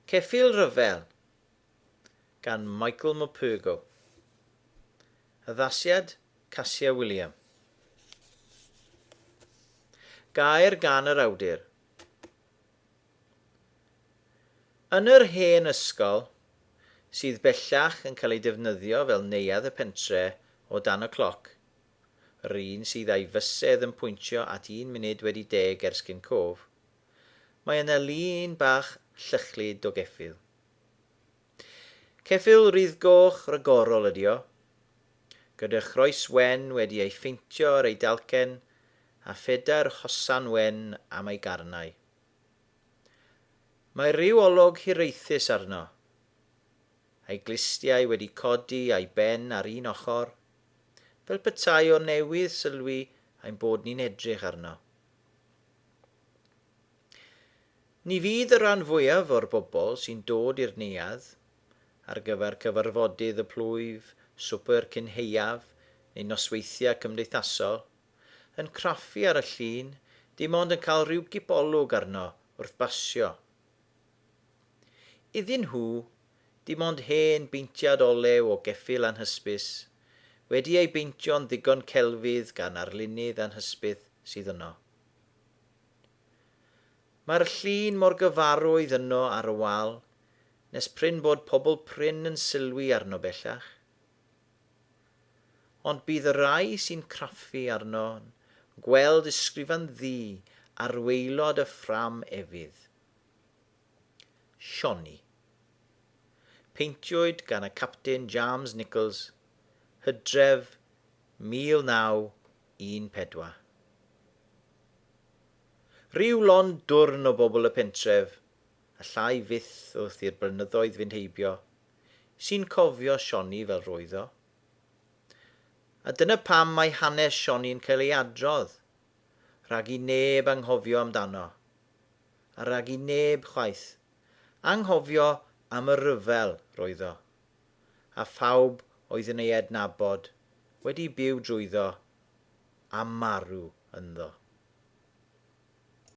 Ceffyl Rhyfel gan Michael Morpurgo. Addasiad Casia Wiliam. Gair gan yr awdur. Yn yr hen ysgol, sydd bellach yn cael ei defnyddio fel neuadd y pentre o dan y cloc, yr un sydd â'i fysedd yn pwyntio at un munud wedi deg ers cyn cof, Mae yna lun bach llychlyd o geffyl. Ceffyl rydd goch ragorol ydi o, gyda chroes wen wedi ei pheintio ar ei dalcen a phedair hosan wen am ei garnau. Mae rhyw olwg hiraethus arno, a'i glustiau wedi codi a'i ben ar un ochr, fel petai o newydd sylwi ein bod ni'n edrych arno. Ni fydd y rhan fwyaf o'r bobl sy'n dod i'r neuadd ar gyfer cyfarfodydd y plwyf, swper cyn-haeaf neu nosweithiau cymdeithasol, yn craffu ar y llun, dim ond yn cael rhyw gipolwg arno wrth basio. Iddyn nhw, dim ond hen beintiad olew o geffyl anhysbys, wedi ei beintio'n ddigon celfydd gan arlunydd anhysbydd sydd yno. Mae'r llun mor gyfarwydd yno ar y wal, nes prin bod pobl prin yn sylwi arno bellach. Ond bydd y rhai sy'n craffu arno'n gweld ysgrifan ddu ar waelod y ffrâm efydd. Shoni. Peintiwyd gan y Capten James Nicholls, Hydref 1914. Rhyw lond dwrn o bobl y pentref, a llai fyth wrth i'r blynyddoedd fynd heibio, sy'n cofio Shoni fel roedd o. A dyna pam mae hanes Shoni'n cael ei adrodd, rhag i neb anghofio amdano. A rhag i neb, chwaith, anghofio am y rhyfel roedd o, a phawb oedd yn ei adnabod wedi byw drwyddo a marw ynddo.